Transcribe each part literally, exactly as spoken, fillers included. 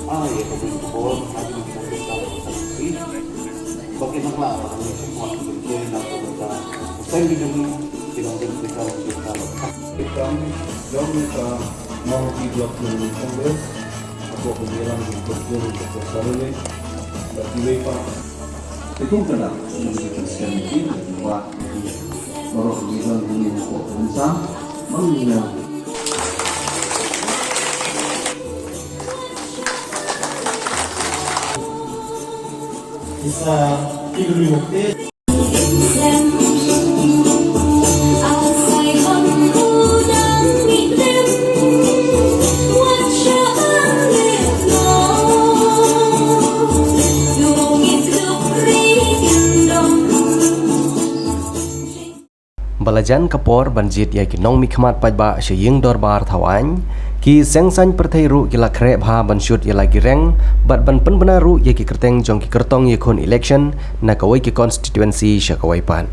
Ai, ïa ka bun ka bor, ai, ïa ka bun ka bor, ïa ka bun ka bor. Ba ki nang lah, ba ki nang lah, ba ki nang lah, ba ki nang lah. Kam jong ka Mawhati Block Training Congress, hapoh ka jingïalam jong ka Doctor Saralin, bad kiwei pat. Te kumta, ngi kyrkieh ïa ki, ba baroh ngi don hangne hapoh ka bynta, ba ngi Isa P W Mukti. Ba la jan ka por ban jied ïa ki nongmihkhmat paidbah sha ïing dorbar thaw aiñ, ki seng saiñ pyrthei ruh ki la khreh bha ban shut ïa la ki reng, bad ban pynbna ruh ïa ki kyrteng jong ki kyrtong ïakhun election na kawei ka constituency sha kawei pat.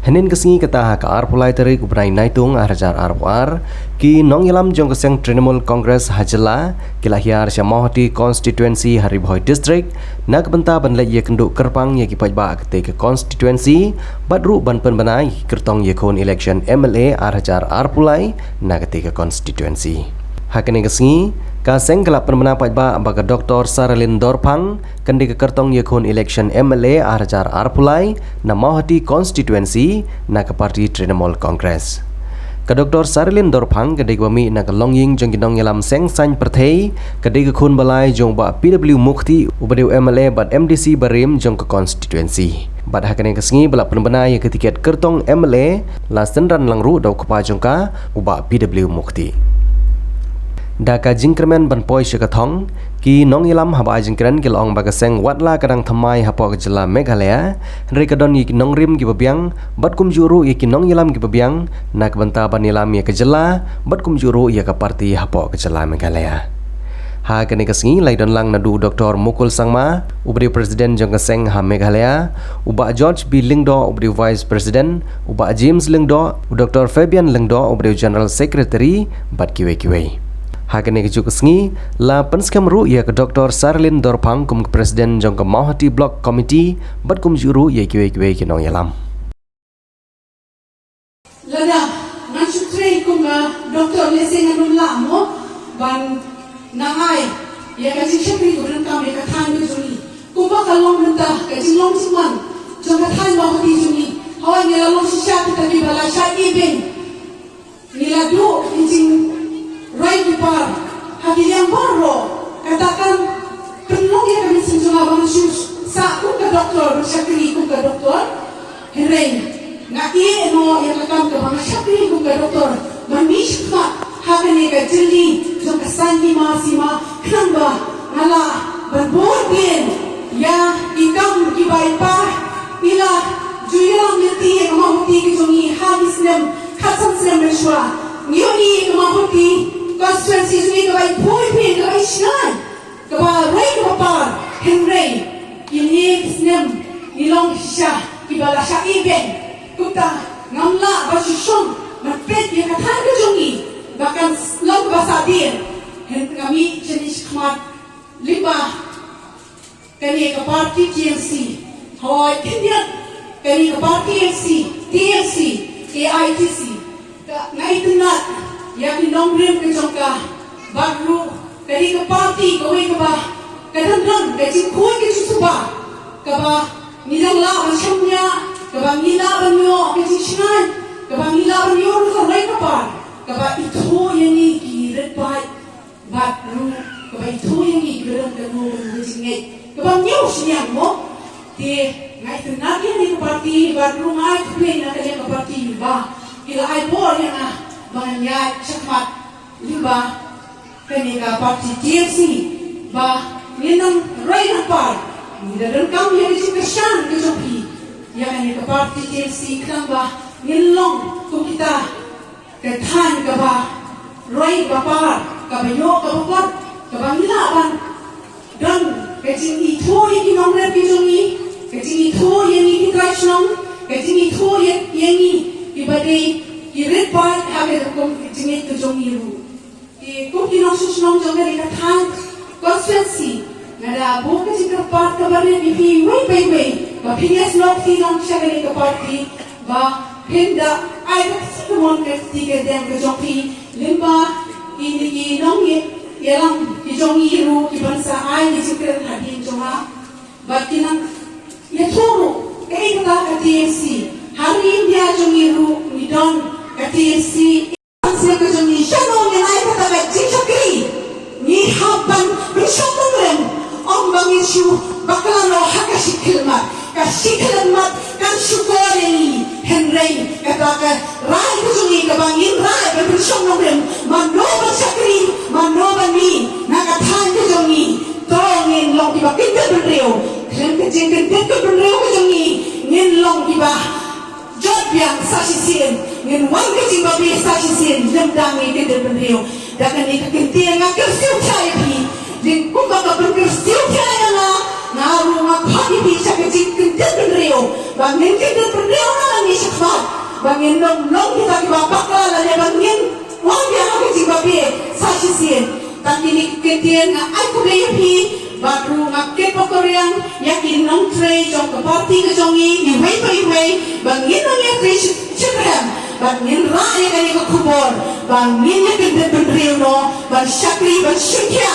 Hynnin ka sngi, kata ha ka arphew lai tarik u bnai Naitung ar hajar arphew ar, ki nongïalam jong ka seng Trinamool Congress ha jylla ki la hiar sha Mawhati constituency ha Ri Bhoi District, na ka bynta ban leit ïakynduh kyrpang ïa ki paidbah katei ka constituency, bad ruh ban pynbna ïa ki kyrtong ïakhun election M L A ar hajar arphew lai na katei ka constituency. Ha kane ka sngi, ka seng ka la pynbna paidbah ba ka Doctor Saralin Dorphang kan dei ka kyrtong ïakhun election M L A ar hajar arphew lai na Mawhati constituency na ka party Trinamool Congress. Ka Doctor Saralin Dorphang ka dei kaba mih na ka longïing jong ki nongïalam seng saiñ pyrthei, ka dei ka khun balai jong u Bah P W Mukti, uba dei u M L A bad M D C barim jong ka constituency. Bad ha kane ka sngi ba la pynbna ïa ka tiket kyrtong M L A, la synran lang ruh da u kpa jong ka, u Bah P W Mukti. Da ka jingkyrmen ban poi sha ka thong, ki nongïalam haba ai jingkren ki la ong ba ka seng wat la ka dang thymmai hapoh ka jylla Meghalaya, hynrei ka don ïa ki nongrim kiba biang, bad kumjuh ruh ïa ki nongïalam kiba biang, na ka bynta ban ïalam ïa ka jylla, bad kumjuh ruh ïa ka party hapoh ka jylla Meghalaya. Ha kane ka sngi la ïadon lang naduh u Doctor Mukul Sangma, uba dei u President jong ka seng ha Meghalaya, u Bah George B Lyngdoh, uba dei u Vice President, u Bah James Lyngdoh, u Doctor Fabian Lyngdoh, uba dei u General Secretary, bad kiwei kiwei. Ha kane kajuh ka sngi, la pynskhem ruh ïa ka Doctor Saralin Dorphang kum ka President jong ka Mawhati Block Committee, bad kumjuh ruh ïa kiwei kiwei ki nongïalam. Lada ngan shu trei kum ka Doctor lehse ngan ym lah mo ban nang ai ïa ka jingshakri kaba donkam ïa ka thaiñ ka jong ngi. Kumba ka long mynta ka jinglong jingman jong ka thaiñ Mawhati jong ngi. Hooid, ngi la long shisha kita kiba la shah ibeiñ. Ngi la duh ki jingroi ki par ha ki liang baroh. Kata kan pynlong ïa ka mynsiem jong nga ba ngan shu sah kum ka doctor, ban shakri kum ka doctor. Hynrei nga ïeh noh ïa ka kam kaba nga shakri kum ka doctor ban mih shakhmat ha kane ka jylli jong ka saiñ hima sima, khnang ba nga lah ban bud biang ïa ki kam kiba i pa i la ju ïalam lynti ïa ka Mawhati ka jong ngi ha ki snem khatsan snem mynshuwa. Ngi ïohi ïa ka Mawhati constituency jong ngi kaba i phuh i phuh, kaba i shngaiñ, kaba roi kaba par, hynrei kine ki snem ngi long shisha kiba la shah ibeiñ. Kumta ngam lah ban shu shong ban peit ïa ka thaiñ ka jong ngi ba kan long kaba sah dieng. Hynrei nga mih shane shakhmat lyngba kane ka party T M C. Hooid, khyndiat kane ka party T M C, T M C, A I T C. Ka, nga itynnad ïa ki nongrim ka jong ka, bad ruh ka dei ka party kawei kaba ka don don ka jingkhuid ka jingsuba, kaba ngi dang lah ban shaniah, kaba ngi lah ban ïoh ka jingshngaiñ, kaba ngi lah ban ïoh ruh ka roi ka par, kaba ithuh ïa ngi ki rit paid. Bad ruh kaba ithuh ïa ngi kiba don kano kano ka jingngeit kaba ñiew shiliang mo. Te nga itynnad ïa kane ka party bad ruh nga ai khublei na kane ka party ba ki la ai bor ïa nga ba ngan ïaid shakhmat lyngba kane ka party T M C ba ngin nang roi nang par. Ngi da donkam ïa ka jingkyrshan ka jong phi ïa kane ka party T M C khnang ba ngin long kum kita ka thaiñ kaba roi ba par, kaba ïoh kaba kot, kaba ngi lah ban don ka jingithuh ïa ki nongrep ki jong ngi, ka jingithuh ïa ngi ki trai shnong, ka jingithuh ïa, ïa ngi kiba dei ki rit paid ha ka rukom ka jingngeit ka jong ngi ruh. Ki kum ki nongshong shnong jong kane ka thaiñ, Constituency, nga da buh ka jingkyrpad kaba rit ïa phi iwei pa iwei ba phin ïasnoh kti noh sha kane ka party ba phin da ai ka kti kamon ka kti kyrteng ka jong phi lyngba kine ki nongïalam ki jong ngi ruh kiban sa ai ki jingkren hadien jong nga. Bad ki nang ïathuh ruh kaei kata ka T M C. Ha ri India jong ngi ruh ngi don ka T M C. Council ka jong ngi, shano ngin ai kata ka jingshakri? Ngi hap ban pynshong nongrim, ym ba ngin shu bakla noh ha ka shi khyllipmat. Ka shi khyllipmat kan shu kor ïa ngi, hynrei kata ka rai ka jong ngi kaba ngin rai ban pynshong nongrim, mano ban shakri, mano ban mih na ka thaiñ ka jong ngi. To ngin long kiba kyndit bynriew. Khlem ka jingkyndit ka bynriew ka jong ngi, ngin long kiba jot biang sa shisien, ngin wan ka jingbabe sa shisien, lymda ngi kyndit bynriew. Da kane ka kyntien nga kyrsiew khia ïa phi. Dei kumba ka pynkyrsiew khia ïa nga, nga ruh nga khot ïa phi sha ka jingkyndit bynriew. Ba ngin kyndit bynriew na ngi shakhmat. Ba ngin ym long kita kiba bakla lane ba ngin wan biang ha ka jingbabe sa shisien. Tang kine ki kyntien nga ai khublei ïa phi, bad ruh nga kyrpad kyrdoh ïa ki nongtrei jong ka party ka jong ngi, iwei pa iwei, ba ngin ym ïatrei shi-, shitrhem, bad ngin rah ïa kane ka khubor, ba ngin ïa kyndit bynriew noh, ban shakri, ban shim khia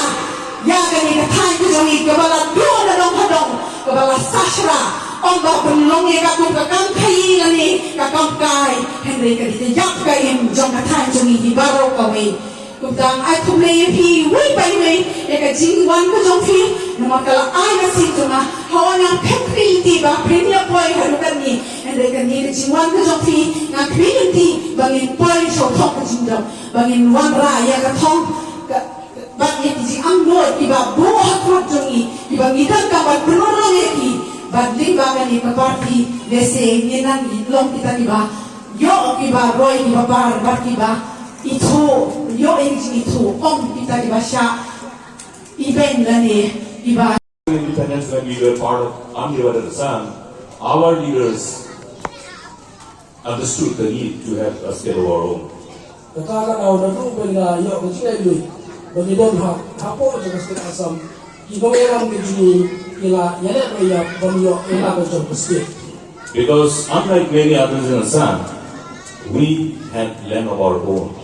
ïa kane ka thaiñ ka jong ngi, kaba la duh na dong ha dong, kaba la sah shra, ym ba pynlong ïa ka kum ka kam khaïi lane ka kam kai, hynrei ka dei ka ïap ka im jong ka thaiñ jong ngi hi baroh kawei. Kumta nga ai khublei ïa phi iwei pa iwei ïa ka jingwan ka jong phi, namar ka la ai na sien jong nga. Haba nga kynti ba phin ïa poi haduh katne, hynrei kane ka jingwan ka jong phi nga kynti ba ngin poi sha u thong ka jingdom, ba ngin wanrah ïa ka thong ka, bad ïa ki jingangnud kiba buh ha khmat jong ngi, kiba ngi donkam ban pynurlong ïa ki, bad lyngba kane ka party lehse ngin nang long kita kiba ïoh kiba roi kiba par bad kiba ithuh, ïoh ïa ki jingithuh, ym kita kiba shah ibeiñ lane kiba. Independence, when we were part of undivided Assam, our leaders understood the need to have a state of our own. Kata ka daw naduh ba ngi la ïoh ka jingïaid luid ba ngi don ha, hapoh jong ka state Assam, ki nongïalam ka jong ngi ki la ïaleh ba ïa ban ïoh ïa la ka jong ka state. Because unlike many others in Assam, we had land of our own.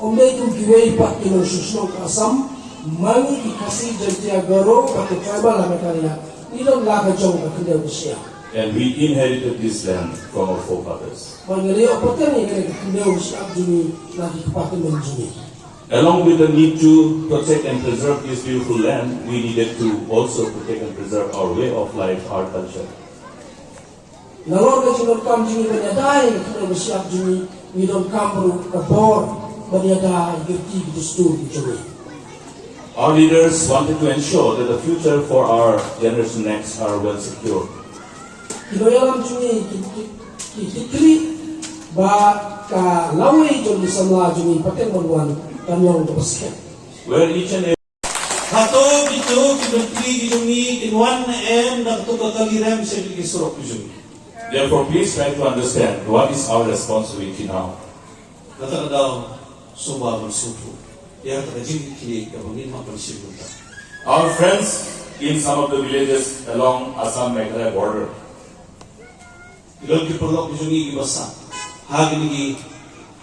Ym dei kum kiwei pat ki nongshong shnong ka Assam, ma ngi ki Khasi, Jaintia, Garo bad ki tribal ha Meghalaya ngi don la ka jong ka khyndew ka shyiap. And we inherited this land from our forefathers. Bad ngi la ïoh pateng ïa kane ka khyndew ka shyiap jong ngi na ki kpa tymmen jong ngi. Along with the need to protect and preserve this beautiful land, we needed to also protect and preserve our way of life, our culture. Nalor ka jingdonkam jong ngi ban ïada ïa ka khyndew ka shyiap jong ngi, ngi donkam ruh ka bor ban ïada ïa ki riti ki dustur ki jong ngi. Our leaders wanted to ensure that the future for our generation next are well secured. Ki nongïalam jong ngi ki, ki, ki, ki khrieh ba ka lawei jong ki samla jong ngi pateng ban wan kan long kaba skhem. Where each and every Hato kito ki myntri ki jong ngi kin wan ne em na kato ka kali rem sha ki surok ki jong ngi? Therefore, please try to understand what is our responsibility now. Kata ka daw sngewbha ban sngewthuh ïa kata ka jingkitkhlieh kaba ngin hap ban shim mynta. Our friends in some of the villages along Assam Meghalaya border. Ki don ki paralok ki jong ngi kiba sah ha kine ki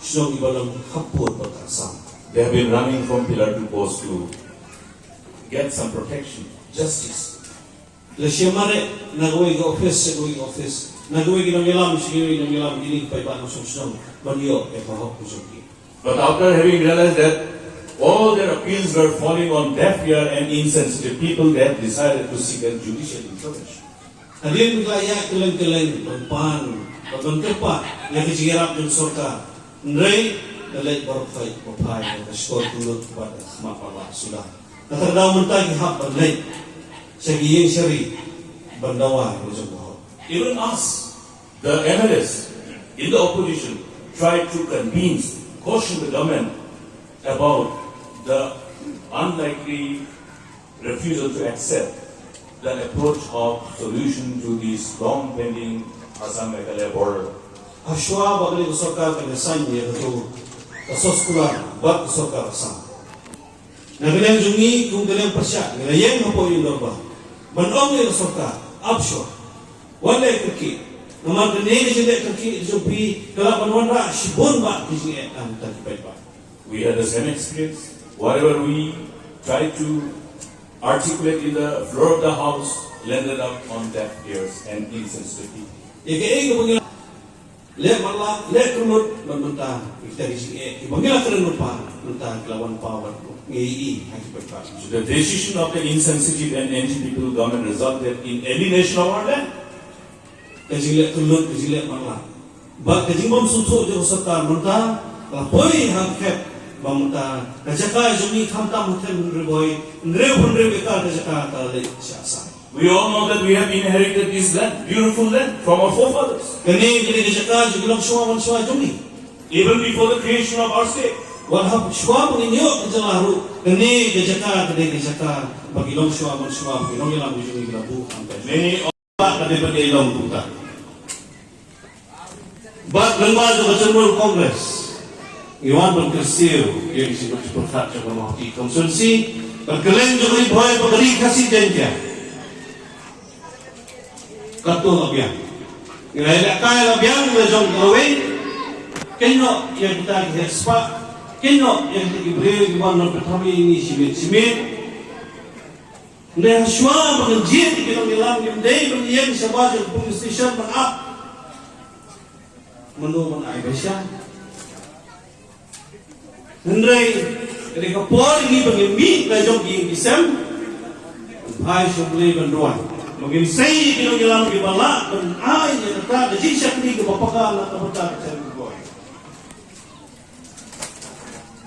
shnong kiba don hapoh bad ka Assam. They have been running from pillar to post to get some protection, justice. La shim mareh na kawei ka office sha kawei ka office, na kawei ki nongïalam sha kawei ki nongïalam, kine ki paidbah nongshong shnong ban ïoh ïa ka hok ka jong ki. But after having realized that all their appeals were falling on deaf ear and insensitive people, they have decided to seek a judicial intervention. Hadien ba ki la ïaid kylleng kylleng ban pan bad ban kyrpad ïa ka jingïarap jong ka sorkar, hynrei la leit baroh phai ba phai ïa ka shkor kynlut bad ka khmat palat suda. Kata ka daw mynta ki hap ban leit sha ki ïing sha ri ban dawa ïa ka jong ka hok. Even us, the M L As in the opposition, tried to convince, caution the government about the unlikely refusal to accept the approach of solution to this long pending Assam Meghalaya border. Hashwa ba kane ka sorkar kan ïasaiñ ïa kato ka soskular bad ka sorkar Assam. Na ka liang jong ngi kum ka liang pyrshah ngi la ïeng hapoh ïing dorbar ban ong ïa ka sorkar, ap shuwa, wat leh kyrkieh. Namar kane ka jingleh kyrkieh jong phi ka la ban wanrah shibun bah ki jingeh na ka bynta ki paidbah. We had the same experience. Whatever we tried to articulate in the floor of the house landed up on deaf ears and insensitive people. Ïa kaei kaba ngi leh matlah, leh kyllut, bad mynta kita ki jingeh kiba ngi la kren lypa mynta ki la wan paw bad ngi ïohi ha ki paidbah. So the decision of the insensitive and anti people government resulted in alienation of our land. Ka jingleh kyllut, ka jingleh matlah bad ka jingbym sngewthuh jong ka sorkar mynta ka la poi ha ka khep ba mynta ka jaka jong ngi khamtam ha Them Hynriewbhoi, hynriew hynriew ekar ka jaka ka la leit sha Assam. We all know that we have inherited this land, beautiful land, from our forefathers. Kane, kane ka jaka jong ki longshuwa manshuwa jong ngi. Even before the creation of our state. Wat haba shuwa ba ngin ïoh ka jylla ruh, kane ka jaka, kane ka jaka ba ki longshuwa manshuwa, ba ki nongïalam jong ngi ki la buh hangtai. Many of ka dei ban ïai long kumta. Bad lyngba jong ka Trinamool Congress ngi wan ban kyrsiew ïa ki jingmut jingpyrkhat jong ka Mawhati constituency, bad kylleng jong ka Ri Bhoi bad ka Ri Khasi Jaiñtia. Katto la biang. Ngi la ïalehkai la biang la jong ka lawei. Kynnoh ïa kita ki heh spah, kynnoh ïa kita ki briew ki wan ban pynthame ïa ngi shi miet shi miet. Hynrei hashwa ba ngin jied ïa ki nongïalam ngim dei ban ïeng shabar jong ka polling station ban ap mano ban ai basha. Hynrei ka dei ka por ïa ngi ba ngin mih la jong ki ïing ki sem ban phai sha U Blei ban duwai, ba ngin sei ïa ki nongïalam kiba lah ban ai ïa kata ka jingshakri kaba paka na ka bynta ka Them Hynriewbhoi.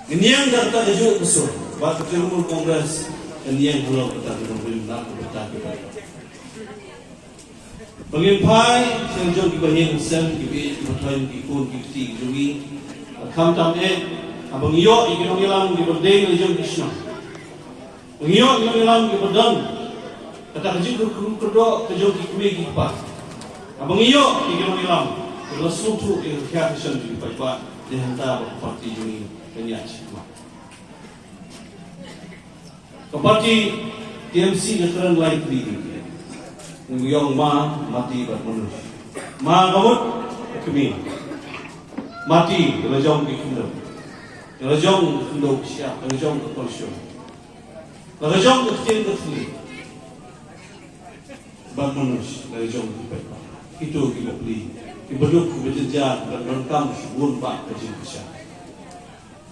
Ngin ïeng da kata kajuh ka sur bad ka Trinamool Congress kan ïeng halor kata ka nongrim na ka bynta ka bynta. Ba ngin phai sha la jong kiba ïeng sem, kiba ïeit, kiba thoiñ, ki khun ki kti ki jong ngi. Bad khamtam eh haba ngi ïoh ïa ki nongïalam kiba dei la jong ki shnong. Ba ngi ïoh ïa ki nongïalam kiba don kata ka jingkyrkhu kyrdoh ka jong ki kmie ki kpa. Haba ngi ïoh ïa ki nongïalam kiba la sngewthuh ïa ka khia ka shon jong ki paidbah, dei hangta ba ka party jong ngi kan ïaid shakhmat. Ka party T M C ka kren lai tylli. Ngi ïong Ma, Mati bad Manoj. Ma ka mut ka kmie. Mati ka la jong ki khyndew. Ka la jong ka khyndew ka shyiap, ka la jong ka koalshiong. Ka la jong ka ktien ka thylliej. Bad Manoj ka la jong ki paidbah. Kito ki bapli, kiba duk kiba jynjar, kiba donkam shibun bah ka jingkyrshan.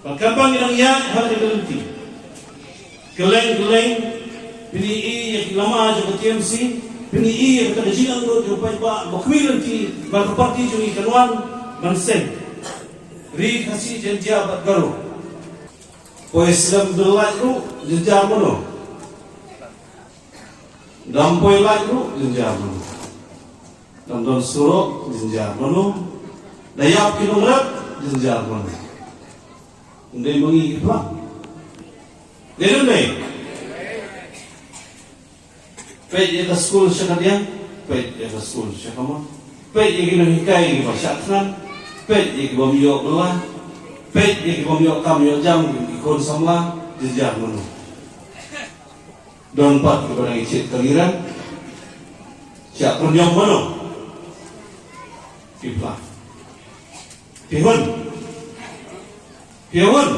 Bad katba ngi dang ïaid ha kane ka lynti, kylleng kylleng phin ïohi ïa ki lama jong ka T M C, phin ïohi ïa kata ka jingangnud jong u paidbah ba khmih lynti ba ka party jong ngi kan wan ban seng. Ri Khasi Jaiñtia bad Garo. Poi slem bill lait ruh jynjar mano. Dam poi lait ruh jynjar mano. Dam don surok jynjar mano. Da ïap ki nongrep jynjar mano. Ym dei ma ngi ki phlang. Dei ym dei? Peit ïa ka skul sha kadiang, peit ïa ka skul sha kamon. Peit ïa ki nonghikai kiba shah thngan, peit ïa ki bym ïoh bylla, peit ïa ki bym ïoh kam ïoh jam, ki khun samla, jynjar mano. Don pat kiba dang ïa thied kali rem, shah pynïong mano. Ki phlang. Phi hun. Phi hun.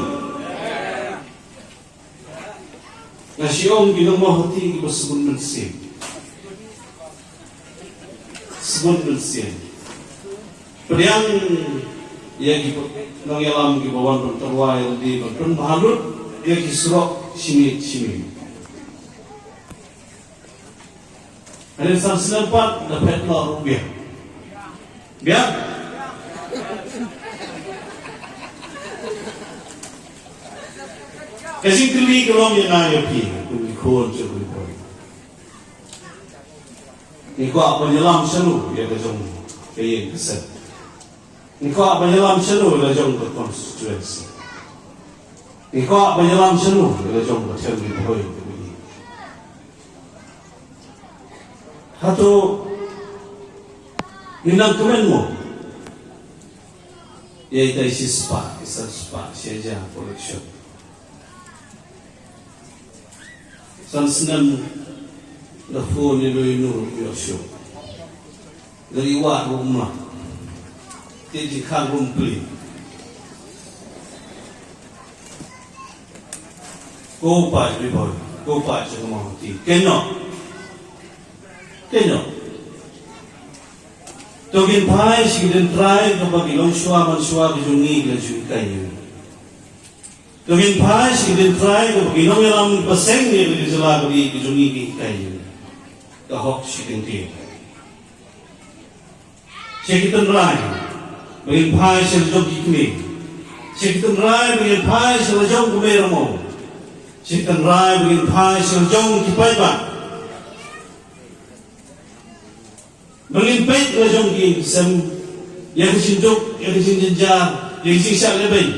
Nga shu ong ki nongmawhati kiba sbun mynsiem. Sbun mynsiem. Pdiang ïa ki nongïalam kiba wan ban tyrwa ïa lade ban pynbha lut ïa ki surok shi miet shi miet. Hadien san snem pat da phet noh ruh biang. Biang. Ka jingkylli ka long ïa nga ïa phi kum ki khun jong U Blei. Ngi kwah ban ïalam shano ïa ka jong ka ïing ka sem? Ngi kwah ban ïalam shano ïa la jong ka constituency? Ngi kwah ban ïalam shano ïa la jong ka Them Ri Bhoi kaba ïeit? Hato ngin nang kmen mo ïa ita i shispah, i san spah, shi hajar election? San snem da phone ïa u Nur u ïoh shuh. Da ri wah ruh ma. Te jingkhang ruh pli. Ko pa jong i boy, ko pa jong ma ti. Kynnoh. Kynnoh. To ngin phai sha ki dien trai kaba ki longshuwa manshuwa ki jong ngi ki la ju hikai ïa ngi. To ngin phai sha ki dien trai kaba ki nongïalam ba seng ïa ka jylla kaba ki jong ngi ki hikai ïa ngi. Ka hok shi kyntien. Sha ki tynrai ba ngin phai sha la jong ki kmie. Sha ki tynrai ba ngin phai sha la jong ki mei ramo. Sha ki tynrai ba ngin phai sha la jong ki paidbah. Ba ngin peit la jong ki sem ïa ka jingduk, ïa ka jingjynjar, ïa ka jingshah lehbeiñ.